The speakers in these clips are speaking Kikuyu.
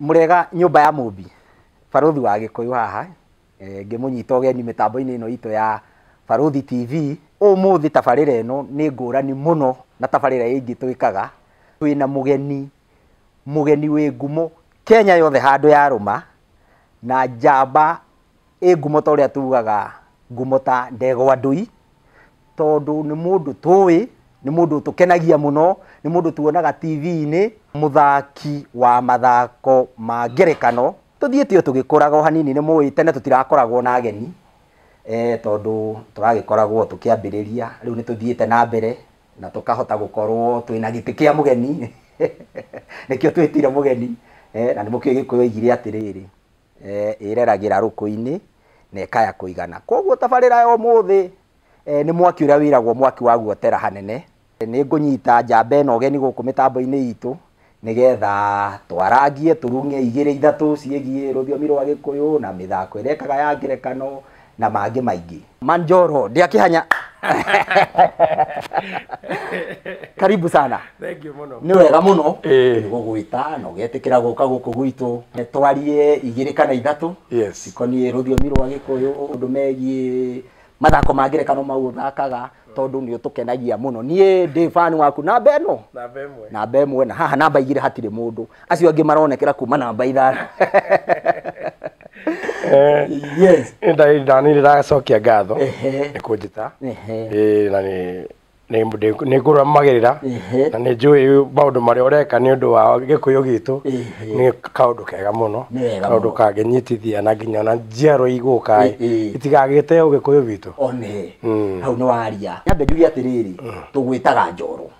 Murega nyumba ya Mũmbi, Barũthi wa Gĩkũyũ haha, ngĩmũnyita ũgeni mĩtambo-inĩ ĩno itũ ya Barũthi TV. Ũmũthĩ tabarĩra ĩno nĩ ngũrani mũno na tabarĩra ĩngĩ twĩkaga. Twĩna mũgeni, mũgeni wĩ ngumo Kenya yothe handũ yarũma, na njamba ĩ ngumo ta ũrĩa tugaga ngumo ta Ndegwa Ndui, tondũ nĩ mũndũ tũĩ, nĩ mũndũ ũtũkenagia mũno, nĩ mũndũ tuonaga TV-inĩ, mũthaki wa mathako ma ngerekano. Tũthiĩte o tũgĩkũraga o hanini, nĩ mũĩ tene tũtirakoragwo na ageni, tondũ tũragĩkoragwo tũkĩambĩrĩria, rĩu nĩ tũthiĩte na mbere na tũkahota gũkorwo twĩna gĩtĩ kĩa mũgeni nĩkĩo twĩtire mũgeni, na nĩ mũkĩũĩ Gĩkũyũ oigire atĩrĩrĩ, ĩreragĩra rũkũ-inĩ na ĩkaya kũigana. Koguo tabarĩra ya ũmũthĩ nĩ mwaki ũrĩa wĩragwo mwaki wa guotera hanene. Nĩ ngũnyita njamba ĩno ũgeni gũkũ mĩtambo-inĩ itũ nĩgetha twarangie tũrung'e igĩrĩ ithatũ ciĩgiĩ rũthiomi rwa Gĩkũyũ na mĩthako ĩrĩa ĩkaga ya ngerekano na mangĩ maingĩ. Manjoro ndiakĩhanya. Karibu sana. Thank you mũno. Nĩ wega mũno gũgwĩta na ũgetĩkĩra gũka gũkũ gwitũ twarie igĩrĩ kana ithatũ cikoniĩ rũthiomi rwa Gĩkũyũ, ũndũ megiĩ mathako ma ngerekano mau ũthakaga, tondũ nĩ ũtũkenagia mũno. Niĩ ndĩ fan waku namba ĩno, namba ĩmwe, namba ĩmwe, na haha namba igĩrĩ hatirĩ mũndũ, acio angĩ maronekera kuma namba ithano. Yes. Ndani ndĩracokia ngatho nĩ kũnjĩta, na nĩ ngũramagĩrĩra na nĩ njũĩ maũndũ marĩa ũreka nĩ ũndũ wa Gĩkũyũ gitũ nĩ kaũndũ kega mũno, kaũndũ kangĩnyitithia na nginya ona njiaro igũka itigagĩte Ũgĩkũyũ witũ. One hau nĩ waria. Nyambe njuge atĩrĩrĩ, tũgwĩtaga Njoro,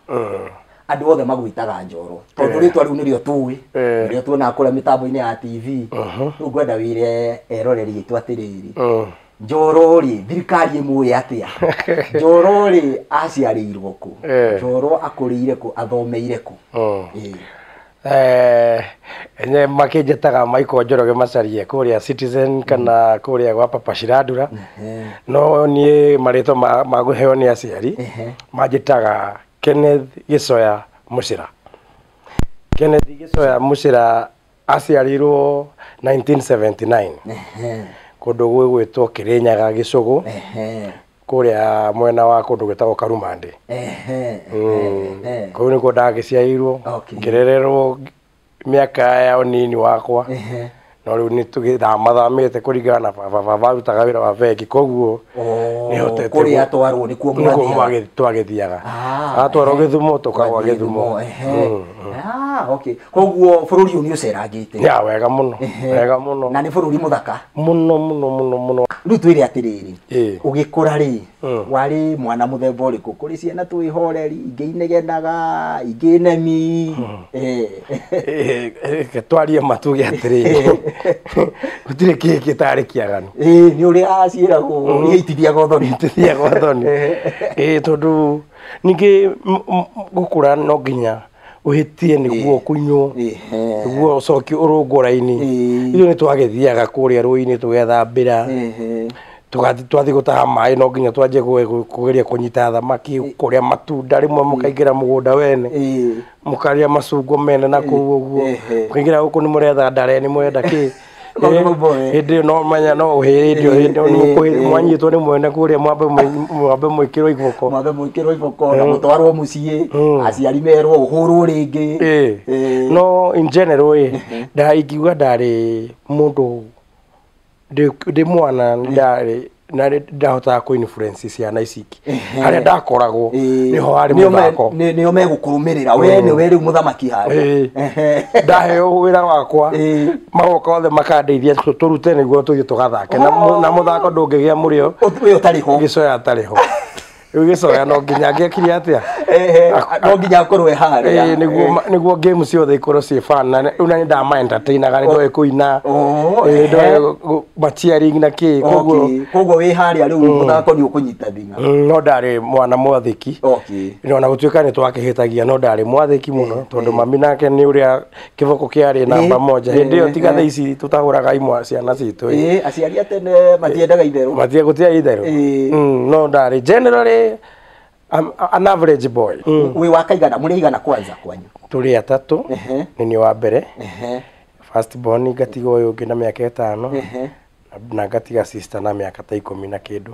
andũ othe magwĩtaga Njoro tondũ rĩtwa rĩu nĩrĩo tũĩ, nĩrĩo tuonaga kũrĩa mĩtambo-inĩ ya TV. Rĩu ngwenda wĩre eroreri aitũ atĩrĩrĩ, Njoro rĩ, thirikari ĩmũĩ atĩa? Njoro rĩ, aciarĩirwo kũ? Njoro akũrĩire kũ? Athomeire kũ? Enye makĩnjĩtaga Michael Njoroge Macharia kũrĩa Citizen kana kũrĩa gwa Papa Shirandula, no niĩ marĩtwa ma kũheo nĩ aciari manjĩtaga Kenneth Gĩcoya Mũcĩra. Kenneth Gĩcoya Mũcĩra aciarirwo 1979 kũndũ gwĩgwĩtwo Kĩrĩnyaga Gĩcũgũ, kũrĩa mwena wa kũndũ gwĩtagwo Karumandĩ. Kũu nĩkuo ndagĩciarirwo, ngĩrererwo mĩaka ya ũnini wakwa, no rĩu nĩ tũgĩthamathamĩte kũringana na baba. Baba arutaga wĩra wa bengi, koguo nĩhotete kũrĩa atwarwo nĩkuo twagĩthiaga. Atwarwo Gĩthumo tũkagwa Gĩthumo. Okay. Koguo bũrũri ũyũ nĩ ũcerangĩte. Ya, wega mũno, wega mũno. Na nĩ bũrũri mũthaka mũno mũno mũno mũno. Rĩu twĩre atĩrĩrĩ, ũgĩkũra rĩ, warĩ mwana mũthemba ũrĩkũ? Kũrĩ ciana twĩ horeri, ingĩ inegenaga, ingĩ nemi. Reke twarie ma tuge atĩrĩrĩ, gũtirĩ kĩĩ gĩtarĩ kĩaganu. Nĩ ũrĩa ciĩragwo gĩitithiaga ũthoni. Gĩitithiaga ũthoni. Tondũ ningĩ gũkũra no nginya ũhĩtie nĩguo ũkunywo, nĩguo ũcokie ũrũngwo raini. Ithuĩ nĩ twagĩthiaga kũrĩa rũĩ-inĩ tũgethambĩra, twathiĩ gũtaha maĩ no nginya twanjie kũgeria kũnyita thamaki, kũrĩa matunda, rĩmwe mũkaingĩra mũgũnda wene, mũkarĩa macungwa mene na kũu ũguo, mũkaingĩra gũkũ nĩ mũretha ndare, nĩ mũrenda kĩ. Hĩndĩ ĩyo no menya no ũhĩrĩrio, hĩndĩ ĩyo mwanyitwo nĩ mwene kũrĩa mwambe mwĩkĩrwo iboko, mwambe mwĩkĩrwo iboko na mũtwarwo mũciĩ, aciari merwo ũhũrwo rĩngĩ. No in general ĩ, ingiuga ndarĩ mũndũ ndĩ mwana, ndarĩ na ndahotaga kũ influence ciana ici ingĩ. Harĩa ndakoragwo nĩho harĩ mũthako, nĩo megũkũrũmĩrĩra, we nĩwe rĩu mũthamaki harĩa. Ndaheo wĩra wakwa magoka othe makandeithia tũrute nĩguo tũthiĩ tũgathake, na mũthako ndũngĩgĩa mũrĩo we ũtarĩ ho, Gĩcoya atarĩ ho. Rĩu Gĩcoya no nginya angĩekire atĩa? No nginya akorwo e harĩa. Nĩguo game ciothe ikorwo ciĩ fun, na rĩu nĩ ndama entertainaga, nĩ ndoĩ kũina, ndoĩ ma cheering na kĩ, koguo koguo wĩ harĩa rĩu mũthako nĩ ũkũnyita thing'a. No ndarĩ mwana mwathĩki. Ona gũtuĩka nĩ twakĩhĩtagia, no ndarĩ mwathĩki mũno, tondũ mami nake nĩ ũrĩa kĩboko kĩarĩ namba moja. Hĩndĩ ĩyo tiga thaa ici tũtagũraga imwe ciana citũ. Aciari a tene matiendaga itherũ. Gũtiarĩ itherũ. No ndarĩ generally an average boy. Wĩ wa kaigana, mũrĩ aigana kwanza kwanyu? Tũrĩ atatũ, nĩ niĩ wa mbere. First born ngatiga ũyũ ũngĩ na mĩaka 5 na ngatiga sister na mĩaka ta 10 na kĩndũ.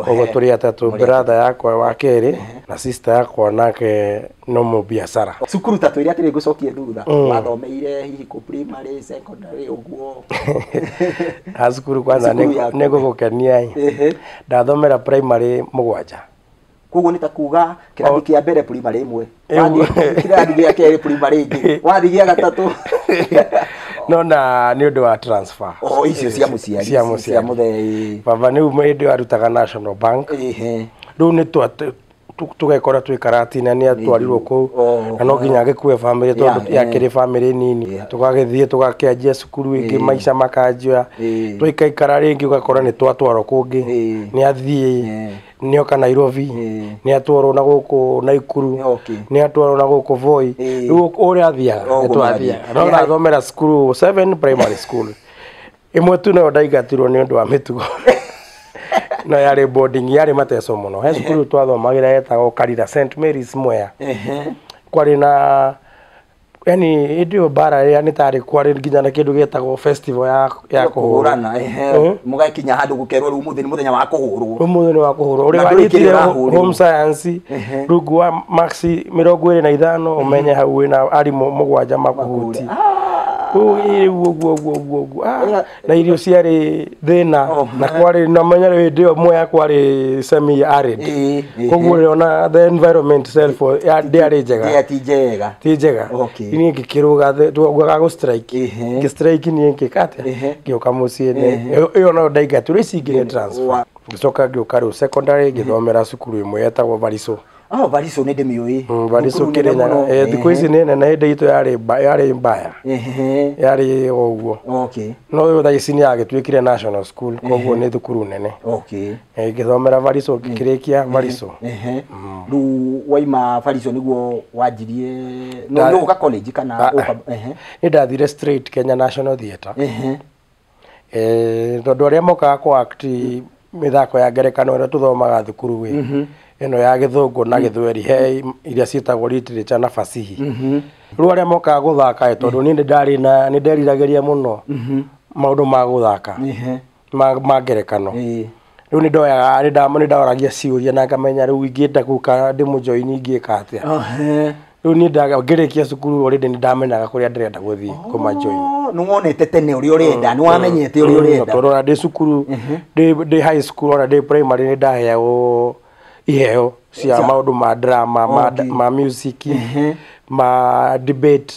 Ũguo tũrĩ atatũ, brother yakwa wa kerĩ na sister yakwa nake no mũbiacara. Cukuru ta twĩre atĩrĩ ngũcokie thutha, wathomeire hihi kũ primary, secondary ũguo? Ha cukuru kwanza nĩ ngũgũkenia ĩ. Ndathomera primary 7. Koguo nĩ ta kuga kĩrathi kĩa mbere primary 1, wathiĩ kĩrathi gĩa kerĩ primary ĩngĩ, wathiĩ gĩa gatatũ. No na nĩ ũndũ wa transfer. Oh, icio cia mũciari. Cia mũciari. Baba nĩ hĩndĩ ĩyo arutaga National Bank. Rĩu nĩ tũgekora twĩ Karatina nĩ atwarirwo kũu na no nginya agĩkue family tondũ yakĩrĩ family nini. Tũgagĩthiĩ tũgakĩanjia cukuru ĩngĩ, maica makanjia. Twaikaikara rĩngĩ ũgakora nĩ twatwarwo kũngĩ. Nĩ athiĩ nĩ oka Nairobi, nĩ atwarwo na gũkũ Naikuru, nĩ atwarwo na gũkũ Voi. Rĩu ũrĩa athiaga nĩ twathiaga. No ndathomera cukuru 7 primary school. Ĩmwe tu nayo ndaingatirwo nĩ ũndũ wa mĩtugo. No yarĩ boarding, yarĩ mateso mũno. He cukuru twathomagĩra yetagwo Karira St Mary's Mwea. Kwarĩ na yani hĩndĩ ĩyo mbara ĩrĩa nĩ tarĩ kwarĩ nginya na kĩndũ gĩetagwo festival ya kũhũrana. Mũgakinya handũ gũkerwo rĩu ũmũthĩ nĩ mũthenya wa kũhũrwo. Ũmũthĩ nĩ wa kũhũrwo. Ũrĩa wanyitire home science rungu wa marks 25 ũmenye hau wĩna arimũ 7 makũhuti. Ũguo na irio ciarĩ thĩna na kwarĩ na menya hĩndĩ ĩyo Mwea kwarĩ semi arid. Koguo ona the environment itself ndĩarĩ njega. Ti njega. Niĩ ngĩkĩrũga twaugaga gũ strike. Ngĩ strike niĩ ngĩka atĩa? Ngĩũka mũciĩ ĩyo nayo ndaingatirwo, ici ingĩ nĩ transfer. Ngĩcoka ngĩũka rĩu secondary ngĩthomera cukuru ĩmwe yetagwo Variso. Oh, Variso nĩ ndĩmĩũĩ. Variso Kĩrĩnyaga. Thikũ ici nĩ nene, hĩndĩ itũ yarĩ mbaya. Yarĩ o ũguo. No thaa ici nĩ yagĩtuĩkire national school, koguo nĩ thukuru nene. Ngĩthomera Variso ngĩkĩrĩkia Variso. Rĩu waima Variso nĩguo wanjirie no ũka college kana ũka? Nĩ ndathire straight Kenya National Theatre. Tondũ arĩa mokaga kũ act mĩthako ya ngerekano ĩrĩa tũthomaga thukuru ĩ ĩno ya gĩthũngũ na gĩthweri he iria ciĩtagwo literature na fasihi. Rĩu arĩa mokaga gũthaka tondũ niĩ nĩ na nĩ nderiragĩria mũno maũndũ ma gũthaka ma ngerekano. Rĩu nĩ ndoyaga nĩ ndaoragia ciũria na ngamenya rĩu ingĩenda gũka ndĩmũjoini ingĩka atĩa. Rĩu niĩ ngĩrĩkia cukuru already nĩ ndamenyaga kũrĩa ndĩrenda gũthiĩ kũmajoin. Nĩ wonete tene ũrĩa ũrenda, nĩ wamenyete ũrĩa ũrenda. Tondũ ona ndĩ cukuru ndĩ high school ona ndĩ primary nĩ ndaheagwo iheo cia maũndũ ma drama, ma music, ma debate.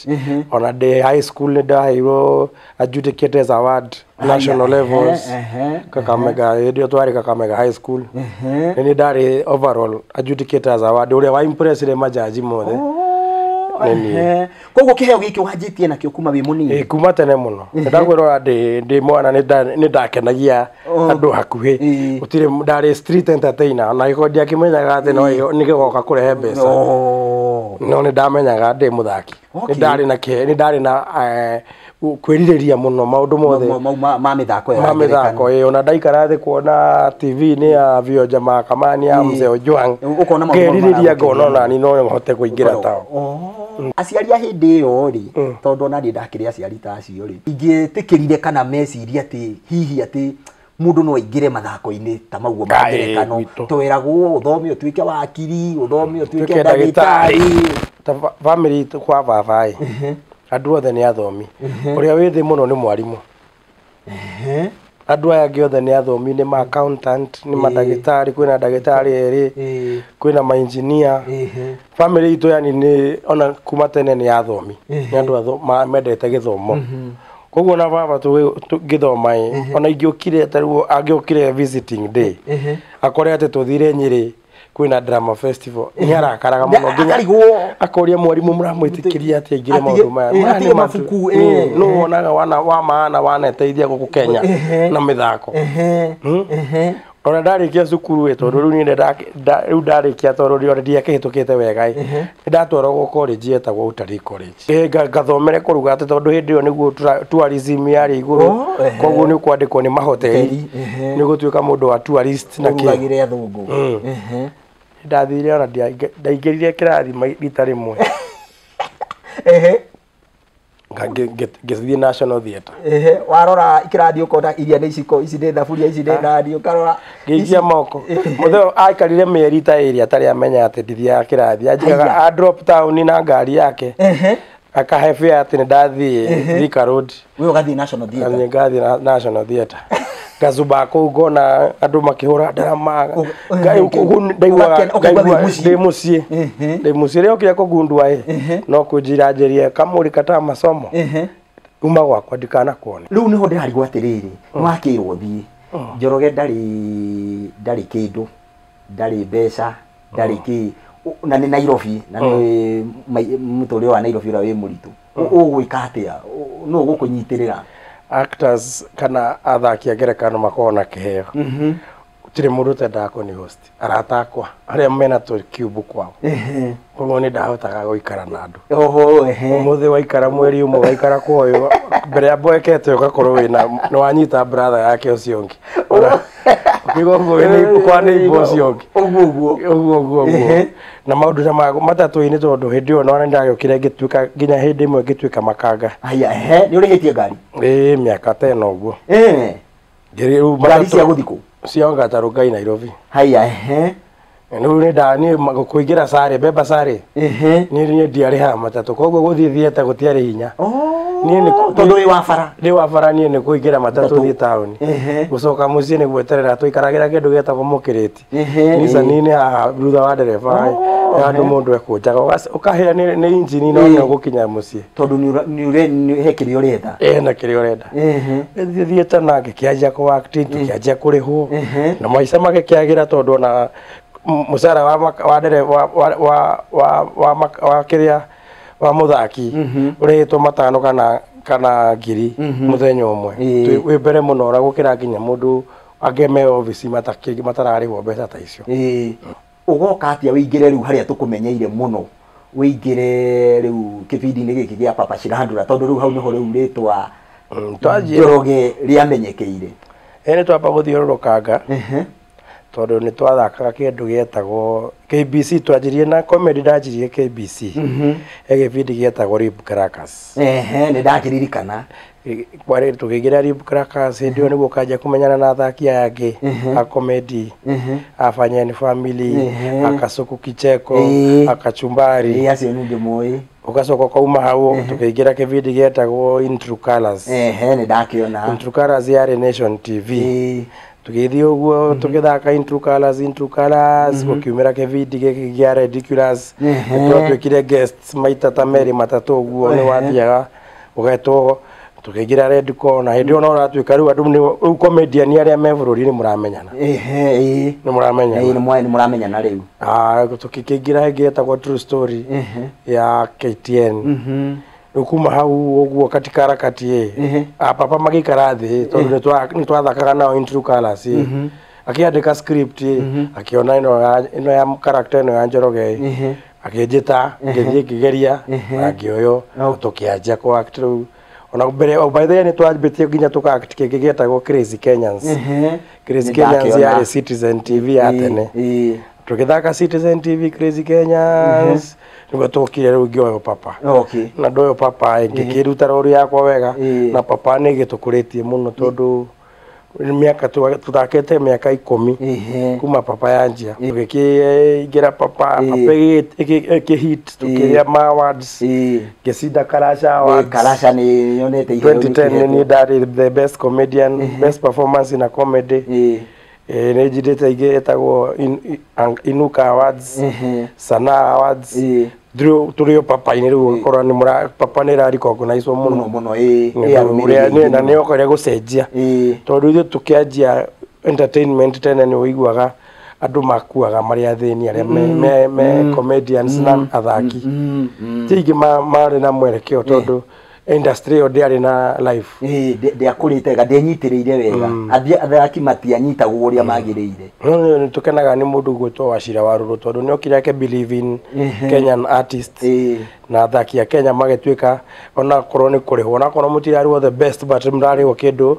Ona ndĩ high school nĩ ndaheirwo adjudicators award national levels. Kakamega hĩndĩ ĩyo twarĩ Kakamega high school. Nĩ ndarĩ overall adjudicators award ũrĩa wa impressire majaji mothe. Koguo kĩheo gĩkĩ wanjĩtie nakĩo kuma wĩ mũnini? Kuma tene mũno. Ndakwĩrora ndĩ mwana nĩ ndakenagia andũ hakuhĩ. Gũtirĩ ndarĩ street entertainer na gĩko ndiakĩmenyaga atĩ no nĩ gĩgoka kũrehe mbeca. No nĩ ndamenyaga ndĩ mũthaki. Nĩ ndarĩ na nĩ ndarĩ na kwĩrirĩria mũno maũndũ mothe ma mĩthako ya ma mĩthako ĩyo. Ona ndaikara thĩ kuona TV nĩ ya Vioja Mahakamani ya Mzee Ojwang, ngerirĩria ngona ona niĩ no hote kũingĩra tao. Aciari a hĩndĩ ĩyo rĩ, tondũ ona niĩ ndakĩrĩ aciari ta acio rĩ, ingĩtĩkĩrire kana meciria atĩ hihi atĩ mũndũ no aingĩre mathako-inĩ ta mau ma ngerekano, tweragwo ũthome ũtuĩke wakiri, ũthome ũtuĩke ndagĩtarĩ. Ta family itũ kwa baba ĩ, andũ othe nĩ athomi. Ũrĩa wĩ thĩ mũno nĩ mwarimũ. Andũ aya angĩ othe nĩ athomi, nĩ ma accountant, nĩ mandagĩtarĩ, kwĩna ndagĩtarĩ erĩ, kwĩna ma engineer. Family itũ yani nĩ ona kuma tene nĩ athomi, nĩ andũ mendete gĩthomo. Koguo na baba tũgĩthoma ĩ, ona ingĩũkire ta rĩu angĩũkire visiting day, akore atĩ tũthire Nyĩrĩ kwĩna drama festival, nĩ arakaraga mũno nginya akoria mwarimũ mũramwĩtĩkĩria atĩ aingĩre maũndũ maya. Atige mabuku. Nũ wonaga wa maana waneteithia gũkũ Kenya na mĩthako. Ona ndarĩkia cukuru ĩ, tondũ rĩu niĩ rĩu ndarĩkia tondũ rĩu ndiakĩhĩtũkĩte wega ĩ, nĩ ndatwaragwo college yetagwo Utalii College. Ngathomere kũruga atĩ tondũ hĩndĩ ĩyo nĩguo tourism yarĩ igũrũ, koguo nĩ ũkwandĩkwo nĩ mahoteli, nĩ ũgũtuĩka mũndũ wa tourist na kĩ. Ũrugagĩre athũngũ. Ndathire ona ndaingĩrire kĩrathi rita rĩmwe. Ngĩthiĩ National Theatre. Ehe, warora ikĩrathiĩ ũkona iria nĩ iciko, ici nĩ thaburia, ici nĩ thani, ũkarora ngĩikia moko. Mũthee aikarire mĩeri ta ĩrĩ atarĩ amenya atĩ ndithiaga kĩrathi. Anjigaga a drop town na ngari yake. Akahe fare atĩ nĩ ndathiĩ Thika Road. We ũgathiĩ National Theatre. Ngathiĩ ngathiĩ National Theatre. Ngacuba kũu ngona andũ makĩhũra ndarama. Ndaiguaga ndĩ mũciĩ. Ndĩ mũciĩ rĩrĩa okire kũgundua ĩ no kũnjĩra anjĩrie kamũrĩ kata masomo. Uma gwakwa ndikanakuone. Rĩu nĩho ndĩrarigwo atĩrĩrĩ, nĩwakĩrwo thiĩ. Njoroge ndarĩ kĩndũ, ndarĩ mbeca, ndarĩ kĩ, na nĩ Nairobi, na nĩ mũtũrĩre wa Nairobi ũrĩa wĩ mũritũ. Ũgwĩka atĩa? Nũ ũgũkũnyitĩrĩra? Actors kana athaki a ngerekano makoragwo na kĩheo. Gũtirĩ mũndũ ũtendaga kũni host. Arata akwa arĩa mena tũkiumbu kwao. Koguo nĩ ndahotaga gũikara na andũ. Ũmũthĩ waikara mweri ũmwe waikara kwa ũyũ, mbere ya mboekete ũgakorwo wĩna nĩ wanyita brother yake ũcio ũngĩ. Ũkĩigua ũguo wĩ kwa neighbor ũcio ũngĩ. Ũguo ũguo. Ũguo ũguo ũguo. Na maũndũ ta matatũ-inĩ tondũ hĩndĩ ĩyo nĩ ndagĩũkire ngĩtuĩka nginya hĩndĩ ĩmwe ngĩtuĩka makanga. Haya, ehe, nĩ ũrĩhĩtie ngari? Ĩĩ, mĩaka ta ĩno ũguo. Ngari cia gũthiĩ kũ? Cia Ongata Rongai Nairobi. Haya, ehe. Rĩu nĩ nda niĩ kũingĩra sare, beba sare. Niĩ ndiarĩhaga matatũ, koguo gũthiĩ theatre gũtiarĩ hinya. Niĩ nĩ tondũ wĩ wa bara. Ndĩ wa bara niĩ nĩ kũingĩra matatũ thiĩ taũni. Gũcoka mũciĩ nĩ gweterera tũikaragĩra kĩndũ gĩtagwo mũkĩrĩti. Nissan-inĩ haha thutha wa ndereba handũ mũndũ ekũnjaga ũkahĩa nĩ injini no nĩ ũgũkinya mũciĩ. Tondũ nĩ he kĩrĩa ũrenda. Ĩĩ, na kĩrĩa ũrenda. Thiĩ theatre na ngĩkĩanjia kũ act, tũkĩanjia kũrĩhwo. Na maica magĩkĩagĩra tondũ ona mũcara wa ndereba wa kĩrĩa wa mũthaki ũrĩhĩtwo matano kana ngiri mũthenya ũmwe. Wĩ mbere mũno ona gũkĩra nginya mũndũ angĩ me obici matararĩhwo mbeca ta icio. Ũgoka atĩa wĩingĩre rĩu harĩa tũkũmenyeire mũno, wĩingĩre rĩu kĩbindi-inĩ gĩkĩ gĩa Papa Shirandula, tondũ rĩu hau nĩho rĩu rĩtwa Njoroge rĩamenyekeire. Nĩ twamba gũthiũrũrũkanga tondũ nĩ twathakaga kĩndũ gĩetagwo KBC, twanjirie na comedy, ndanjirie KBC. He gĩbindi gĩetagwo Rib Crackers. Ehe, nĩ ndakĩririkana. Kwarĩ tũkĩingĩra Rib Crackers, hĩndĩ ĩyo nĩguo ũkanjia kũmenyana na athaki aya angĩ a comedy, a Fanyeni Family, a Kasuku Kicheko, a Kachumbari. Acio nĩ ndĩmoĩ. Ũgacoka ũkauma hau tũkĩingĩra kĩbindi gĩetagwo In True Colours. Ehe, nĩ ndakĩona. In True Colours yarĩ Nation TV. Tũgĩthiĩ ũguo tũgĩthaka In True Colours, In True Colours, gũkiumĩra kĩbindi gĩkĩ gĩa Ridiculous. Twatuĩkire guests maita ta merĩ matatũ ũguo, nĩ wathiaga ũgetwo tũkĩingĩra Red Corner. Hĩndĩ ĩyo no ũratuĩka rĩu andũ rĩu comedian arĩa me bũrũri nĩ mũramenyana. Ehe, nĩ mũramenyana. Nĩ mũramenyana rĩu. Tũkĩingĩra ĩngĩ ĩtagwo True Story ya KTN. Rĩu kuma hau ũguo katika harakati ĩ, papa magĩikara thĩ tondũ nĩ twathakaga nao In True Colours ĩ. Akĩandĩka script ĩ, akĩona ĩno ya character ĩno ya Njoroge ĩ, akĩnjĩta ngĩthiĩ ngĩgeria na ngĩoywo, tũkĩanjia kũ act rĩu. Ona mbere by the way nĩ twambĩtie nginya tũka act kĩngĩ gĩetagwo Crazy Kenyans. Crazy Kenyans yarĩ Citizen TV ya tene. Tũgĩthaka Citizen TV Crazy Kenyans nĩguo tũkire rĩu ngĩoywo papa. Na ndoywo papa ngĩkĩruta rori yakwa wega, na papa nĩ ĩgĩtũkũrĩtie mũno tondũ mĩaka tũthakĩte mĩaka 10 kuma papa yanjia. Tũgĩkĩingĩra papa, papa ĩkĩhit, tũkĩgĩa ma awards, ngĩcinda Karasha Awards. Karasha nĩ yonete iheo 2010 nĩ niĩ ndarĩ the best comedian, best performance in a comedy. Nĩ njindĩte ingĩ ĩtagwo Inuka Awards, Sanaa Awards. Tũrĩ o papa-inĩ rĩu ũgakora nĩ mũra papa nĩ ĩra recognize mũno mũno. Na nĩ yokire gũcenjia tondũ ithuĩ tũkĩanjia entertainment tene nĩ ũiguaga andũ makuaga marĩ athĩni arĩa me comedians na athaki ti aingĩ marĩ na mwerekeo tondũ industry ĩyo ndĩarĩ na life. Ndĩakũrĩte wega, ndĩenyitĩrĩire wega, athaki matianyitagwo ũrĩa magĩrĩire. Nĩ tũkenaga nĩ mũndũ gwĩtwo Wachira Warũrũ tondũ nĩ okire ake believe in Kenyan artists na athaki a Kenya magĩtuĩka onakorwo nĩ kũrĩhwo, onakorwo mũtirarĩhwo the best but mũrarĩhwo kĩndũ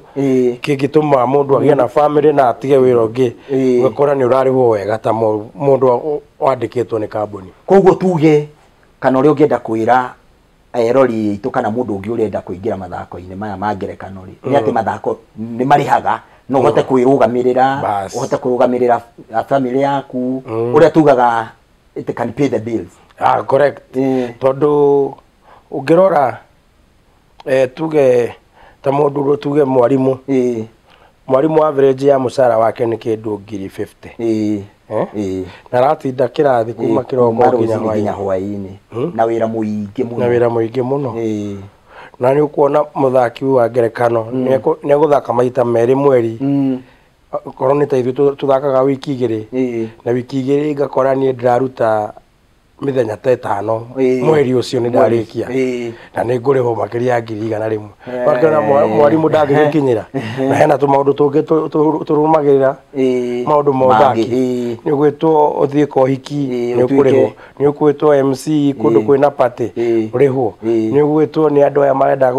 kĩngĩtũma mũndũ agĩe na family na atige wĩra ũngĩ, ũgakora nĩ ũrarĩhwo wega ta mũndũ wandĩkĩtwo nĩ kambuni. Koguo tuge kana ũrĩa ũngĩenda kwĩra erori itũ kana mũndũ ũngĩ ũrenda kũingĩra mathako-inĩ maya ma ngerekano rĩ, nĩ atĩ mathako nĩ marĩhaga, no ũhote kwĩrũgamĩrĩra, ũhote kũrũgamĩrĩra family yaku, ũrĩa tugaga it can pay the bills. Ah, correct. Tondũ ũngĩrora tuge ta mũndũ tuge mwarimu, mwarimu average ya mũcara wake nĩ kĩndũ 50,000. Na aratinda kĩrathi kuma kĩroko nginya hwaĩ-inĩ, na wĩra mũingĩ mũno, na wĩra mũingĩ mũno. Na nĩ ũkuona mũthaki wa ngerekano nĩ egũthaka maita merĩ mweri, korwo nĩ ta ithuĩ tũthakaga wiki igĩrĩ, na wiki igĩrĩ ngakora niĩ ndĩraruta mĩthenya ta ĩtano mweri ũcio nĩ ndarĩkia, na nĩ ngũrĩhwo makĩria ya 100,000. Wakĩona mwarimũ ndangĩgĩkinyĩra, na hena tũmaũndũ tũngĩ tũrũmagĩrĩra maũndũ ma ũthaki. Nĩ ũgwĩtwo ũthiĩ kohiki, nĩ ũkũrĩhwo, nĩ ũgwĩtwo MC kũndũ kwĩna party, ũrĩhwo, nĩ ũgwĩtwo nĩ andũ aya marenda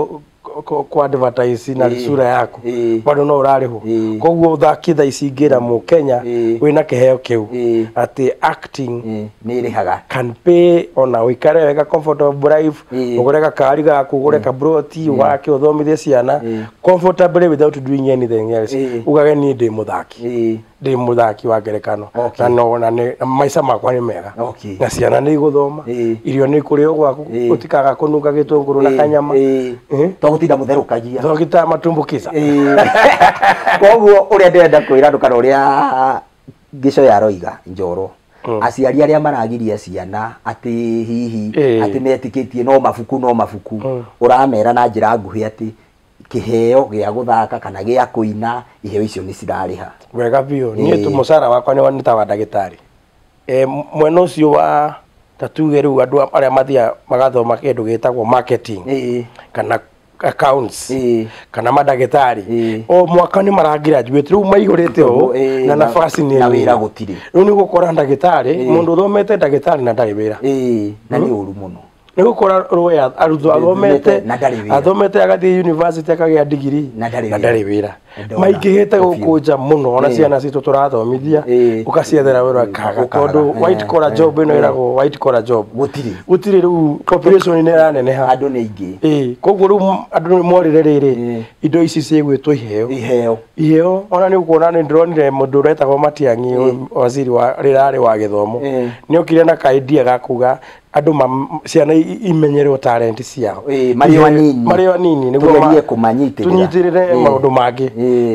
ku advertise na sura yaku, bado no ũrarĩhwo. Koguo ũthaki thaa ici ingĩra mũkenya wĩna kĩheo kĩu atĩ acting nĩ ĩrĩhaga, can pay, ona ũikare wega comfortable life, ũgũre gakari gaku, ũgũre kabroti, wake ũthomithie ciana comfortably without doing anything else. Ugage niĩ ndĩ mũthaki, ndĩ mũthaki wa ngerekano, na na maica makwa nĩ mega, na ciana nĩ igũthoma, irio nĩ ikũrĩo gwaku, ũtikaga kũnunga gĩtũngũrũ na kanyama, togũtinda mũtherũkagia, togita matumbukiza. Koguo ũrĩa ndĩrenda kwĩra andũ kana ũrĩa Gĩcoya aroiga Njoro, aciari arĩa maragiria ciana atĩ hihi atĩ metĩkĩtie no mabuku no mabuku, ũramera na njĩra nguhĩ atĩ kĩheo gĩa gũthaka kana gĩa kũina, iheo icio nĩ cirarĩha wega biũ. Niĩ tu mũcara wakwa nĩ ta wa ndagĩtarĩ. Mwena ũcio wa ta tuge rĩu andũ arĩa mathiaga magathoma kĩndũ gĩtagwo marketing kana accounts kana mandagĩtarĩ, o mwaka nĩ maragraduate rĩu maihũrĩte ũũ, na nafasi nĩ na wĩra gũtirĩ. Rĩu nĩ gũkora ndagĩtarĩ, mũndũ ũthomete ndagĩtarĩ na ndarĩ wĩra, na nĩ ũru mũno. Nĩ gũkora rũya arutwo athomete athomete agathiĩ university akagĩa degree na ndarĩ wĩra, maingĩhĩte gũkũ nja mũno. Ona ciana citũ tũrathomithia ũkaciethera wĩra kaga, tondũ white collar job ĩno ĩragwo white collar job gũtirĩ, gũtirĩ. Rĩu population nĩ ĩraneneha, andũ nĩ aingĩ, koguo rĩu andũ morĩre rĩrĩ indo ici ciĩgwĩtwo iheo, iheo, iheo. Ona nĩ ũkuona nĩ ndĩronire mũndũ ũretagwo Matiang'i, waziri wa rĩrarĩ wa gĩthomo, nĩ okire na ka idea ga kuga andũ ciana imenyerwo talent ciao marĩ anini, nĩguo tugerie kũmanyitĩrĩra, tũnyitĩrĩre maũndũ mangĩ.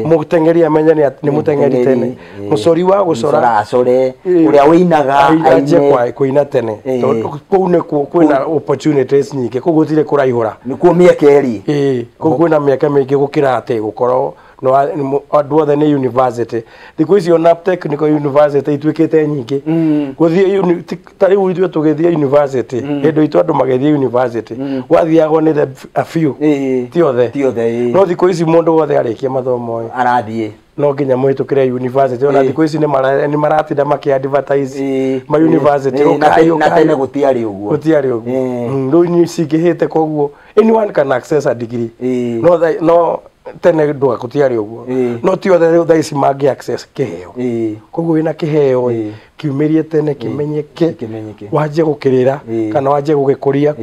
Mũteng'eri amenye nĩ mũteng'eri tene, mũcori wa gũcora acore, ũrĩa wĩinaga anjie kũina tene, tondũ kũu nĩkuo kwĩna opportunities nyingĩ, kũu gũtirĩ kũraihũra, nĩkuo mĩeke ĩrĩ, kũu kwĩna mĩeke mĩingĩ gũkĩra atĩ gũkorwo andũ othe nĩ university. Thikũ ici ona technical university ituĩkĩte nyingĩ, gũthiĩ ta rĩu ithuĩ tũgĩthiĩ university, hĩndĩ itũ andũ magĩthiĩ university gwathiagwo nĩ the a few, ti othe, no thikũ ici mũndũ wothe arĩkia mathomo arathiĩ no nginya mũhĩtũkĩre university. Ona thikũ ici nĩ maratinda makĩ advertise ma university, na tene gũtiarĩ ũguo, gũtiarĩ ũguo. Rĩu nĩ cingĩhĩte, koguo anyone can access a degree, no tene ndũga gũtiarĩ ũguo, no ti othe rĩu thaa ici mangĩ access kĩheo. Koguo wĩna kĩheo kiumĩrie tene, kĩmenyeke, wanjie gũkĩrĩra kana wanjie gũgĩkũria,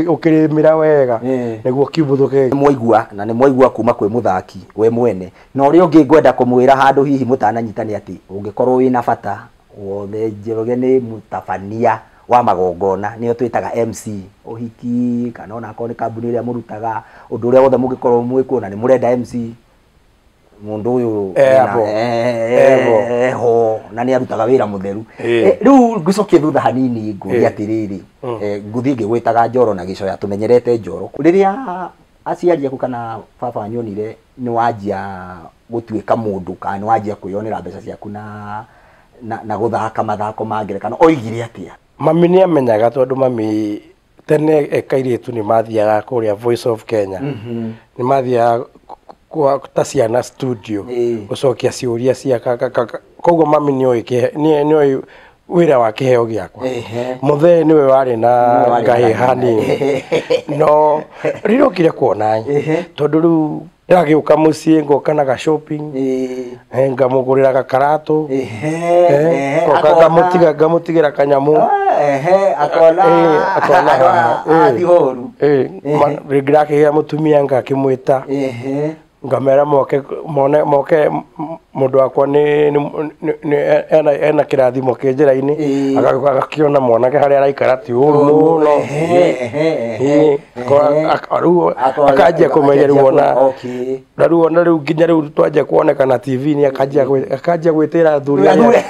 ũkĩrĩmĩra wega nĩguo kĩbuthũke. Mwaigua na nĩ mwaigua kuma kwĩ mũthaki we mwene. Na ũrĩa ũngĩ ngwenda kũmwĩra handũ hihi mũtananyita nĩ atĩ ũngĩkorwo wĩna bata wothe, Njoroge nĩ mũtabania wa magongona, nĩyo twĩtaga MC, ũhiki kana ona akorwo nĩ kambuni ĩrĩa mũrutaga, ũndũ ũrĩa wothe mũngĩkorwo mwĩkuona nĩ mũrenda MC, mũndũ ũyũ eho na nĩ arutaga wĩra mũtheru. Rĩu ngũcokie thutha hanini ngũrie atĩrĩrĩ, ngũthiĩ ngĩgwĩtaga Njoro na Gĩcoya, tũmenyerete Njoro. Rĩrĩa aciari aku kana baba wanyu onire nĩ wanjia gũtuĩka mũndũ kana nĩ wanjia kwĩyonera mbeca ciaku na gũthaka mathako ma ngerekano, oigire atĩa? Mami nĩ amenyaga, tondũ mami tene kairĩtu nĩ mathiaga kũrĩa Voice of Kenya, nĩ mathiaga ta ciana studio gũcokia ciũria cia koguo mami nĩ oĩ wĩra wa kĩheo gĩakwa. Mũthee nĩwe warĩ na ngahĩ hanini, no rĩrĩa okire kuona tondũ rĩu Ndĩragĩũka mũciĩ ngoka na ga shopping, ngamũgũrĩra gakaratũ, ngoka ngamũtigĩra kanyamũ. Akona. Akona haha. Ti horu. Rĩngĩ ndakĩgĩa mũtumia ngakĩmwĩta, ngamera moke mone moke mũndũ wakwa nĩ ena kĩrathimo kĩ njĩra-inĩ. Agakĩona mwanake harĩa araikara ti ũru mũno. Rĩu akanjia kũmenya rĩu ona na rĩu ona rĩu nginya rĩu twanjia kuonekana TV-inĩ, akanjia gwĩtĩra athuri aya,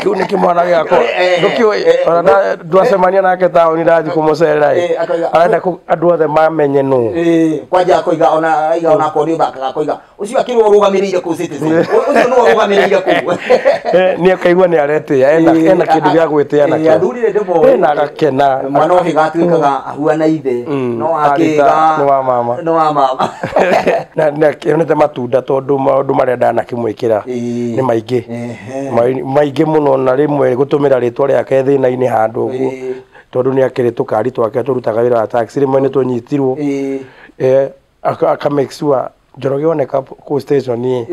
kĩu nĩ kĩmwana gĩakwa ndũkĩũĩ. Ona ndwacemania nake taũni ndathiĩ kũmũcerera ĩ, Akoiga, arenda andũ othe mamenye nũ. Kwanja akoiga ona aiga ona akorwo nĩ ũthakaga, akoiga ũcio akĩrwo ũrũgamĩrĩire kũu Citizen, ũcio nĩwe ũrũgamĩrĩire kũu. Nĩ akaigua nĩ aretĩĩa, ena kĩndũ gĩa gwĩtĩa nakĩo. Athuri nĩ ndĩmoĩ. Na agakena. Mwana ũhĩga atuĩkaga ahuana ithe, no Arĩ akĩga nĩ wa mama. Nĩ wa mama. Na nĩ akĩonete matunda tondũ maũndũ marĩa ndanakĩmwĩkĩra nĩ maingĩ. Maingĩ mũno, na rĩmwe gũtũmĩra rĩtwa rĩake thĩna-inĩ handũ ũguo, tondũ nĩ akĩrĩ tũkari twake tũrutaga wĩra wa taxi, rĩmwe nĩ tũnyitirwo. Aka make sure Njoroge oneka kũu station ĩ,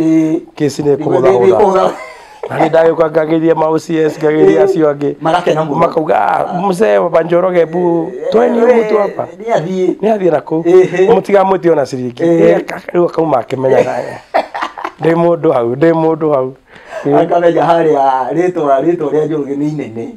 kĩci nĩ kũgũthagũtha, na nĩ ndagĩũka ngageria ma OCS, ngageria acio angĩ. Magakena mũno. Makauga, "Ah, mzee wa Njoroge, bu tweni mtu hapa." Nĩ athiĩ. Nĩ athiĩ na kũu, mũtigamwĩtie ona ciringi. Rĩu akauma akĩmenyaga ndĩ mũndũ hau, ndĩ mũndũ hau. Akamenya harĩa rĩtwa rĩa Njoroge nĩ inene.